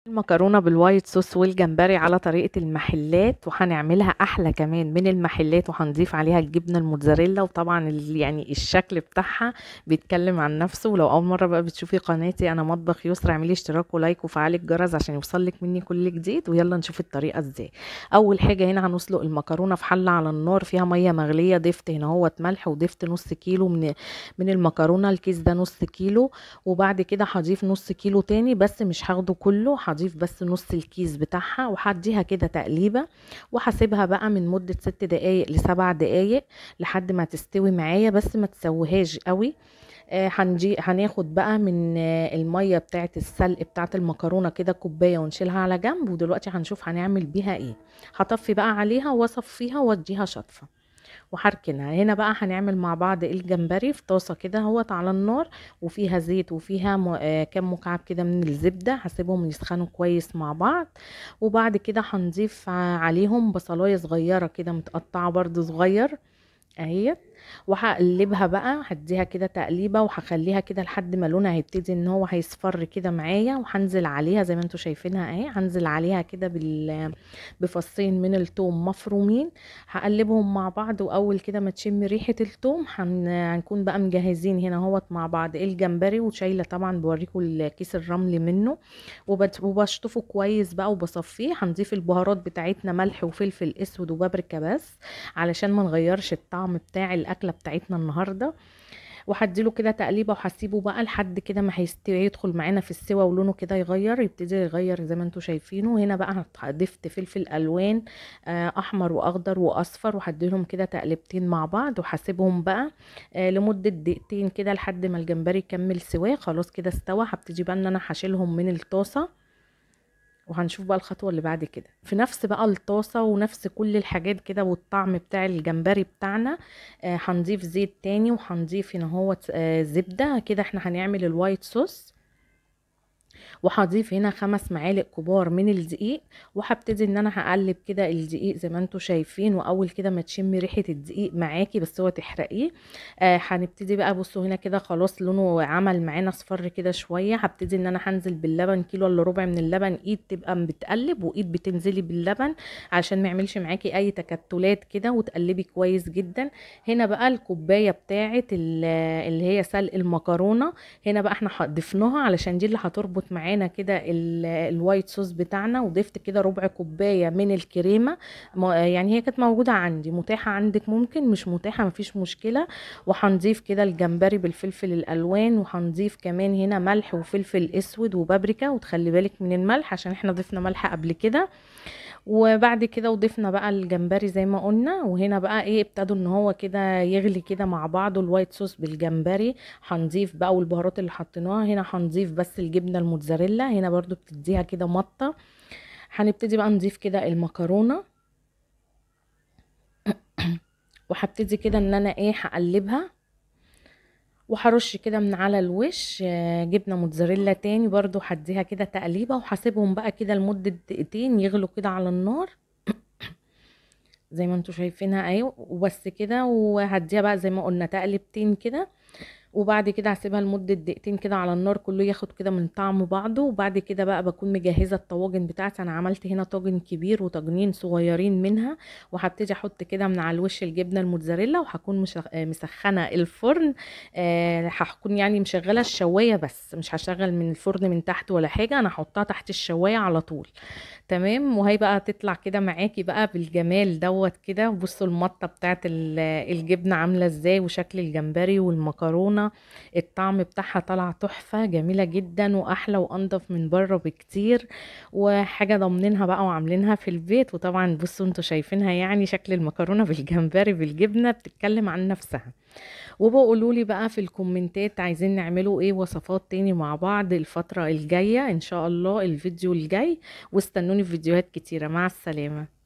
المكرونة بال white sauce والجمبري على طريقة المحلات، وهنعملها أحلى كمان من المحلات، وهنضيف عليها الجبنة الموتزاريلا، وطبعا يعني الشكل بتاعها بيتكلم عن نفسه. ولو أول مرة بقى بتشوفي قناتي أنا مطبخ يسرا، اعملي اشتراك و like وفعلي الجرس عشان يوصلك مني كل جديد. ويلا نشوف الطريقة ازاي. أول حاجة هنا هنسلق المكرونة في حلة على النار فيها مية مغلية، ضفت هنا اهوت ملح، وضفت نص كيلو من المكرونة، الكيس ده نص كيلو، وبعد كده هضيف نص كيلو تاني بس مش هاخده كله، هضيف بس نص الكيس بتاعها، وهديها كده تقليبه، وهسيبها بقى من مده 6 دقايق ل7 دقايق لحد ما تستوي معايا، بس ما تسويهاش قوي. هناخد بقى من المية بتاعه السلق بتاعه المكرونه كده كوباية ونشيلها على جنب. ودلوقتي هنشوف هنعمل بيها ايه. هطفي بقى عليها واصفيها واديها شطفه وهركنها. هنا بقى هنعمل مع بعض الجمبري في طاسه كده اهوت على النار، وفيها زيت وفيها كام مكعب كده من الزبدة، هسيبهم يسخنوا كويس مع بعض. وبعد كده هنضيف عليهم بصلايه صغيرة كده متقطعه برده صغير اهيت، وهقلبها بقى، هديها كده تقليبه وهخليها كده لحد ما لونها هيبتدي ان هو هيصفر كده معايا. وهنزل عليها زي ما انتم شايفينها اهي، هنزل عليها كده بفصين من التوم مفرومين، هقلبهم مع بعض. واول كده ما تشم ريحه التوم هنكون بقى مجهزين هنا اهوت مع بعض الجمبري، وشايله طبعا بوريكم الكيس الرمل منه، وبشطفه كويس بقى وبصفيه. هنضيف البهارات بتاعتنا، ملح وفلفل اسود وبابريكا بس علشان ما نغيرش الطعم بتاع الاكلة بتاعتنا النهارده. وهديله كده تقليبه وهسيبه بقى لحد كده ما هيستوي، يدخل معانا في السوا ولونه كده يغير، يبتدي يغير زي ما انتم شايفينه. هنا بقى ضفت فلفل الوان احمر واخضر واصفر، وهديلهم كده تقلبتين مع بعض، وهسيبهم بقى لمدة دقيقتين كده لحد ما الجمبري يكمل سواه. خلاص كده استوى. هبتدي بقى ان انا هشيلهم من الطاسه، وهنشوف بقى الخطوة اللي بعد كده. في نفس بقى الطاسة ونفس كل الحاجات كده والطعم بتاع الجمبري بتاعنا، هنضيف زيت تاني، وهنضيف هنا هو زبدة كده. احنا هنعمل ال white sauce، وهضيف هنا 5 معالق كبار من الدقيق، وهبتدي ان انا هقلب كده الدقيق زي ما انتم شايفين. واول كده ما تشمي ريحه الدقيق معاكي بس هو تحرقيه. هنبتدي بقى، بصوا هنا كده خلاص لونه عمل معانا اصفر كده شوية. هبتدي ان انا هنزل باللبن، 1.25 كيلو من اللبن، ايد تبقى بتقلب وايد بتنزلي باللبن عشان ما يعملش معاكي اي تكتلات كده، وتقلبي كويس جدا. هنا بقى الكوباية بتاعه اللي هي سلق المكرونه، هنا بقى احنا ضفناها علشان دي اللي هتربط معانا كده ال white sauce بتاعنا. وضفت كده ربع كوباية من الكريمة، يعني هي كانت موجودة عندي، متاحة عندك ممكن، مش متاحة مفيش مشكلة. وهنضيف كده الجمبري بالفلفل الالوان، وهنضيف كمان هنا ملح وفلفل اسود وبابريكا، وتخلي بالك من الملح عشان احنا ضفنا ملح قبل كده. وبعد كده وضفنا بقى الجمبري زي ما قلنا. وهنا بقى ايه، ابتدوا ان هو كده يغلي كده مع بعضه ال white sauce بالجمبري. هنضيف بقى والبهارات اللي حطيناها هنا، هنضيف بس الجبنة الموتزاريلا هنا برضو بتديها كده مطه. هنبتدي بقى نضيف كده المكرونه، وهبتدي كده ان انا ايه هقلبها، وهرش كده من على الوش جبنه موتزاريلا تاني برضو، هديها كده تقليبه، وهسيبهم بقى كده لمدة دقيقتين يغلوا كده على النار زي ما انتم شايفينها اهي. وبس كده، وهديها بقى زي ما قلنا تقلبتين كده، وبعد كده هسيبها لمدة دقيقتين كده على النار كله ياخد كده من طعم بعضه. وبعد كده بقى بكون مجهزة الطواجن بتاعتي، انا عملت هنا طاجن كبير وطاجنين صغيرين منها، وهبتدي احط كده من على الوش الجبنة الموتزاريلا، وهكون مسخنه الفرن، هكون يعني مشغله الشوايه بس مش هشغل من الفرن من تحت ولا حاجة، انا هحطها تحت الشوايه على طول. تمام. وهي بقى تطلع كده معاكي بقى بالجمال دوت كده. بصوا المطه بتاعت الجبنة عامله ازاي، وشكل الجمبري والمكرونه، الطعم بتاعها طلع تحفة جميلة جدا، واحلى وانضف من بره بكتير، وحاجة ضامنينها بقى وعاملينها في البيت. وطبعا بصوا انتوا شايفينها يعني شكل المكرونة بالجمبري بالجبنة بتتكلم عن نفسها. وبقولوا لي بقى في الكومنتات عايزين نعملوا ايه وصفات تاني مع بعض الفترة الجاية ان شاء الله، الفيديو الجاي، واستنوني في فيديوهات كتيرة. مع السلامة.